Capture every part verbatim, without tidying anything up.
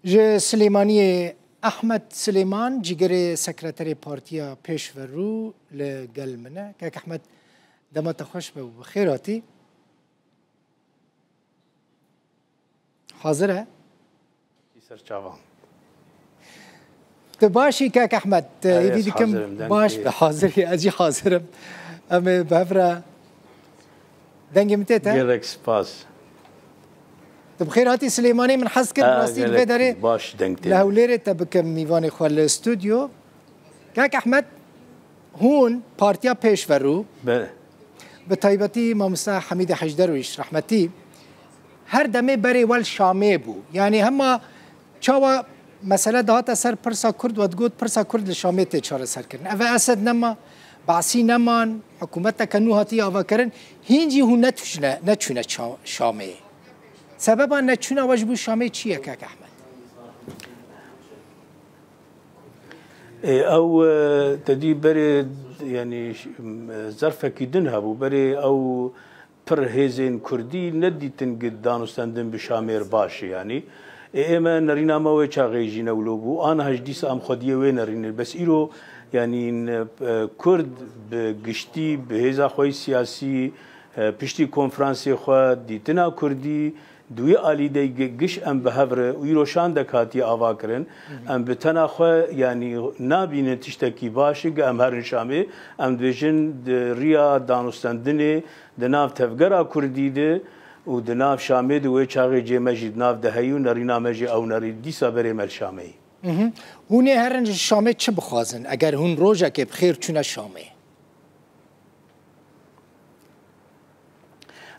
Ji Silêmaniyê Ehmed Silêman, cîgirê sekreterê Partiya Pêşverû li gel min e. Kek Ehmed, dema te xweş be û bi xêr hatî. Hazir e? Ser çavan. Tu baş î, kek Ehmed? Erê, Hêvî ez dikim hazirim, deng baş tê. Be, hazir î, ez jî hazir im. Em ê bi hev re, dengê min tê te? Gelek spas. Tu bi xêr hatî Silêmaniyê, min hez kir, Ha, rastî li vê gelek derê baş deng tê. Li Hewlêrê te bikim mîvanê xwe li stûdyo. Kek Ehmed, hûn Partiya Pêşverû, Be. bi taybetî Mamoste Hemîdê Hejderwîş rehmetî, her demê berê we li Şamê bû. Yanî hema çawa mesele dihate ser pirsa Kurd, we digot pirsa Kurd li Şamê tê çareserkirin. Ev e Esed nema, Basî neman, hikûmeteke nû hatiye avakirin. Hîn jî hûn netûşine, neçûne ça-, Şamê. Sebeba neçûna we ji bo Şamê çi ye, kek Ehmed? Ê, ew, e, te dî berê, yanî, ş-, m-, zerfekî din hebû. Berê ew pir hêzên Kurdî nedîtin gi danûstendin bi Şamêr baş e, yanî. Ê, ême nerîna me wê çaxê jî ne wilo bû. Aniha jî dîsa em xwediyê wê nerînê. Bes îro, yanî, n-, e, Kurd bi giştî, bi hêza xwe yî siyasî, e, piştî konferansê xwe, dîtina Kurdî, Di wî alî de gi-, giş em bi hev re û îro şandek hatiye avakirin. Hı hı. Em bi tena xwe, yanî, nabînin tiştekî baş e, gi em herin Şamê, em dibêjin di riya danûstendinê di nav tevgera Kurdî de û di nav Şamê de wê çaxê cê me jî di nav de heyî û nerîna me jî ew nerî dîsa berê me li Şamê yî. Hı hı. Hûn ê herin ji Şamê çi bixwazin? Eger hûn rojekê bi xêr çûne Şamê?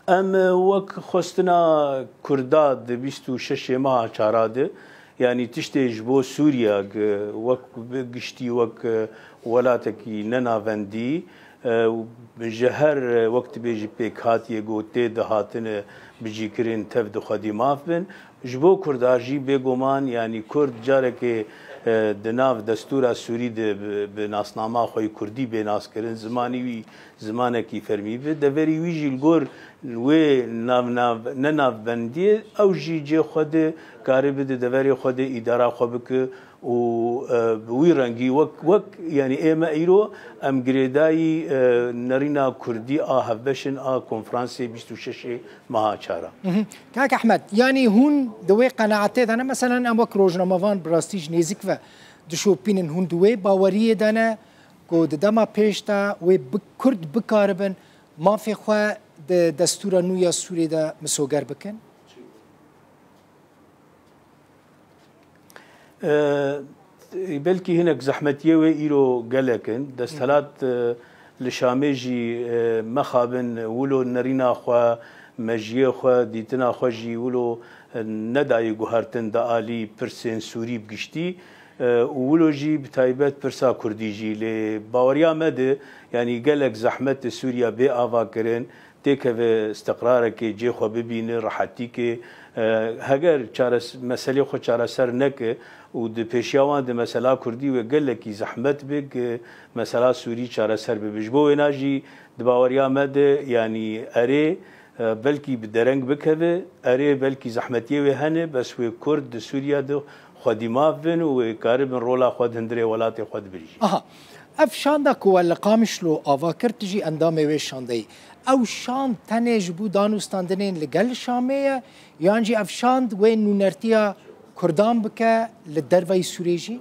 Em, e, wek xwestina Kurda di bîst û şeşê meha çara de, yanî tiştê ji bo Sûriye, g-, wek bi giştî, wek, e, welatekî nenavendî, e, û ji her, e, wek dibêjî pêkhatiyê ku tê dihatine bicîkirin tev di xwedî maf bin. Ji bo Kurda jî bêguman, yanî Kurd carekê, e, di nav destûra Sûrî de bi, bi nasnama xwe yî Kurdî bê naskirin, zimanî wî zimanekî fermî bi. Deverî wî jî li gor wê navnav-, nenavbendiyê ew jî cê xwe de karibe di deverê xwe de îdara xwe bike û, e, bi wî rengî wek, wek, yanî ême îro em girêdayî, e, nerîna Kurdî a hevbeş in a konferansê bîst û şeşê meha çar a. Mhm. Kak Ehmed, yanî hûn di wê qenaetê de ne, meselen em wek rojnamevan bi rastî ji nêzik ve dişopînin, hûn di wê baweriyê de ne ku di dema pêş de wê bi-, Kurd bikaribin mafê xwe di destûra nû ya Sûriyê de misoger bikin? E, belkî hinek zehmetiyê wê îro gelek in. Desthilat, e, li Şamê jî, e, mexabin wilo nerîna xwe, mejiyê xwe, dîtina xwe jî wilo, e, nedayê guhertin di alî pirsên Sûrî bi giştî, e, û wilo jî bi taybet pirsa Kurdî jî. Lê baweriya me de, yanî gelek zehmet di Sûriya bê avakirin, têkeve istiqrarekê cê xwe bibîne, rehetîkê, e, heger çares-, meselê xwe çareser neke û di pêşiya wan de mesela Kurdî wê gelekî zehmet be ku mesela Sûrî çareser bibe. Ji bo wêna jî di baweriya me de, yanî erê, e, belkî bi dereng bikeve, erê belkî zehmetiyê wê hene, bes wê Kurd di Sûriya de xwedî maf bin û wê karibin rola xwe di hundirê welatê xwe dibirîjin. Aha. Ev şanda ku we li Qamişlo ava kir, tu jî endamê wê şandeyî. Ew şand tenê ji bo danûstandinên li gel Şamê ye, yan jî ev şand wê nûnertiya Kurdan bike li derveyî Sûrê jî?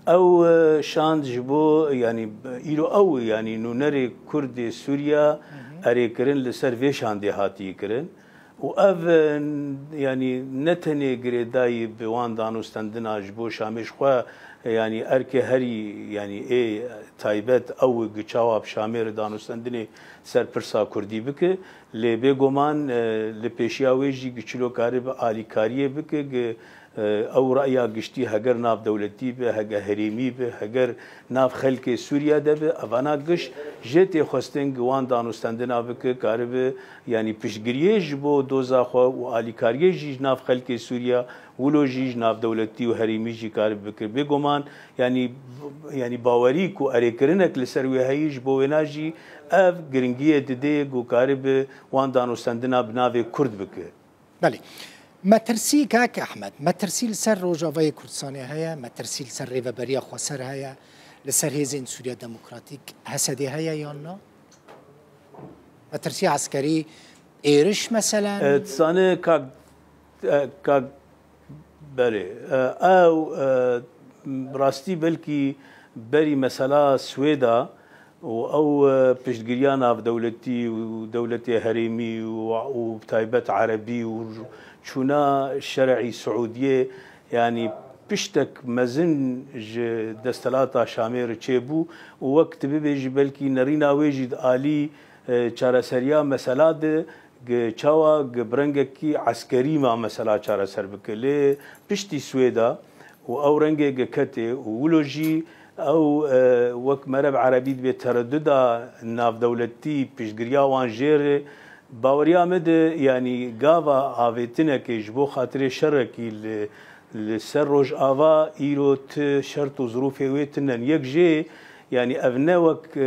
Ew, e, şand ji bo, yanî, îro ew, yanî, nûnerê Kurdê Sûriya Hı hı. erêkirin li ser vê şandê hatiye kirin. Û ev, e, yanî ne tenê girêdayî bi wan danûstendina ji bo Şamê ji xwe, yanî erkê herî, yanî ê taybet ew gi çawa bi Şamê re danûstendinê ser pirsa Kurdî bike, lê bêguman, e, li pêşiya wê jî gi çilo karibe alîkariyê bike, gi, e, ew reya giştî heger navdewletî be, heger herêmî be, heger nav xelkê Sûriye de be, evana giş jê tê xwestin gi wan danûstendina bike, karibe, yanî piştgiriyê ji bo doza xwe û alîkariyê jî ji nav xelkê Sûriye, wilo jî ji navdewletî û herêmî jî karibe bike. Bêguman, yanî, yanî bawerî ku erêkirinek li ser wê heyî, ji bo wêna jî ev giringiyê dide ku karibe wan danûstendina bi navê Kurd bike. Belê. Metirsî, kak Ehmed, metirsî li ser Rojavayê Kurdistanê heye, metirsî li ser Rêveberiya Xweser heye, li ser Hêzên Sûriya Demokratîk, H S D heye yan na? Metirsî eskerî, êriş meselen? E, dizane kak, e, kak Berê, e, ew, e, rastî belkî berî mesela Swêda û ew, e, piştgiriya navdewletî û dewletê herêmî û, û bi taybet erebî û çûna şer'î Siûdiyê, yanî piştek mezin ji desthilata Şamê re çêbû û wek tu bibêjî belkî nerîna wê jî di alî, e, çareseriya mesela de gi çawa gi bi rengekî eskerî ma mesela çareser bike. Lê piştî Swêda û ew rengê gi ketê û wilo jî ew, e, wek mere bi erebî dibê tereduda navdewletî piştgiriya wan jê re, baweriya me de, yanî gava avêtinekê ji bo xatirê şerekî li, li ser Rojava îro ti şert û zirûfê wê tune ne. Yek jê, yanî ev ne wek, e,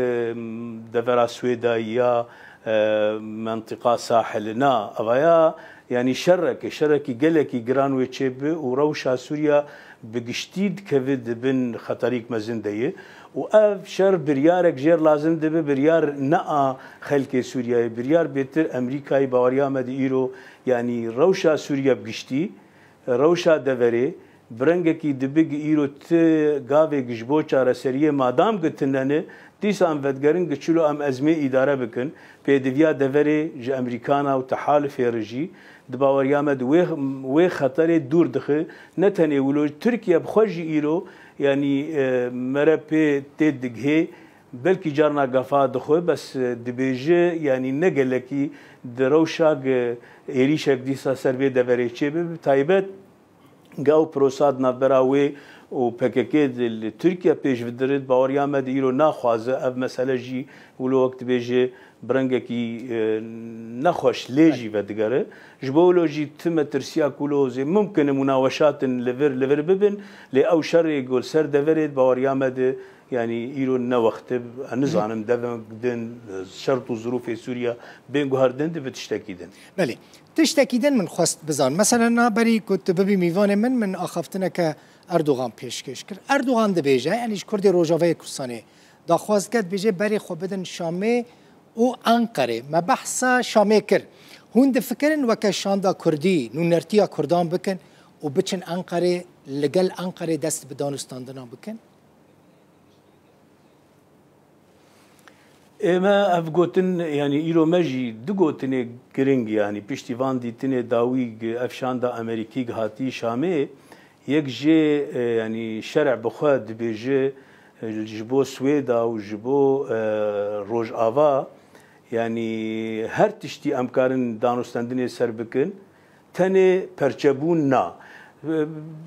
devera Swêdayî ya, e, mentiqa sahil. Na, evaya, yanî şereke, şerekî gelekî giran wê çêbi û rewşa Sûriya bi giştî dikeve di bin xeterîk mezin de ye. Û ev şer biryarek jêr lazim dibe, biryar ne a xelkê Sûriyeyê, biryar bêtir Amerîkayê, baweriya me de îro, yanî rewşa Sûriye bi giştî, rewşa deverê, bi rengekî dibe gi îro ti gavê gi ji bo çareseriyê madam gi tune ne, dîsa em vedigerin gi çilo em ezmê îdare bikin, pêdiviya deverê ji Amerîkana û tehalifê re jî di baweriya me di wê, wê xeterê dûr dixe. Ne tenê wilo, Tirkiye bi xwe jî îro, yanî, e, mere pê tê digihê, belkî carna gafa dixwe, bes, e, dibêje, yanî ne gelekî di rewşa gi êrîşek dîsa ser vê deverê çêbe, bi taybet Ge ew prosa di navbera wê û P K K de li Tirkiye pêş ve dirit, baweriya me de îro naxwaze ev mesele jî wilo wek dibêje bi rengekî, e, nexweş lê jî vedigere. Ji bo wilo jî ti metirsiya ku wilo zê mumkin e munaweşatin li vir, li vir bibin, lê ew şerê ku li ser deverê di baweriya me de, yanî îro ne wext e, ez nizanim devek din, e, şert û zirûfê Sûriye bên guherdin dibe tiştekî din. Belê. Tiştekî din min xwest bizan. Mesela na berî ku tu bibî mîvanê min, min axaftineke Erdogan pêşkêş kir. Erdogan dibêje, yanî ji Kurdê Rojavayê Kurdistanê daxwaz dike, dibêje berê xwe bidin Şamê û Enqerê. Me behsa Şamê kir. Hûn difikirin weke şanda Kurdî nûnertiya Kurdan bikin û biçin Enqerê, li gel Enqerê dest bi danûstandina bikin? Ê me ev gotin, yanî îro me jî du gotinê giring, yanî piştî van dîtinê dawî gi ev şanda Amerîkî gi hatî Şamê, yek jê, e, yanî şer'e bi xwe dibêje, e, ji bo Swêda û ji bo, e, Rojava, yanî her tiştî em karin danûstendinê ser bikin, tenê perçebûn na.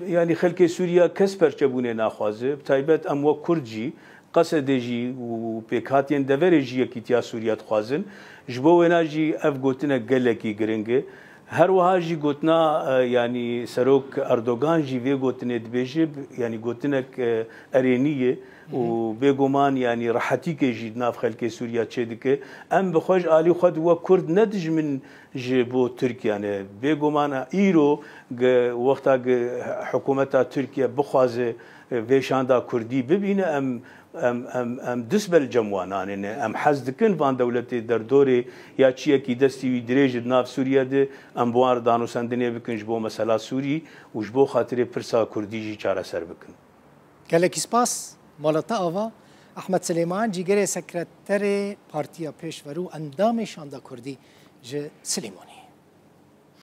Yanî xelkê Sûriya kes perçebûnê naxwaze. Bi taybet em wek Kurd jî, Qesedê jî û pêkhatiyên deverê jî yekîtiya Sûriya dixwazin. Ji bo wêna jî ev gotinek gelekî giring e. Her wiha jî gotina, e, yanî Serok Erdogan jî vê gotinê dibêje, yanî gotinek, e, erênî ye û bêguman yanî rehetîkê jî di nav xelkê Sûriya çêdike. Em bi xwe ji alî xwe di wek Kurd ne dijmin ji bo Tirkiye ne. Bêguman îro gi wexta gi hikûmeta Tirkiye bixwaze, e, vê şanda Kurdî bibîne, em, em, em, em dist ber cem wan anîne. Em hez dikin van dewletê derdorê ya çiyekî destî wî dirêj di nav Sûriye de, em bi wan re danûstendinê bikin ji bo mesela Sûrî û ji bo xatirê pirsa Kurdî jî çareser bikin. Gelekî spas, mala te ava. Ehmed Silêman, cîgerê sekreterê Partiya Pêşverû û endamê Şanda Kurdî ji Silêmaniyê.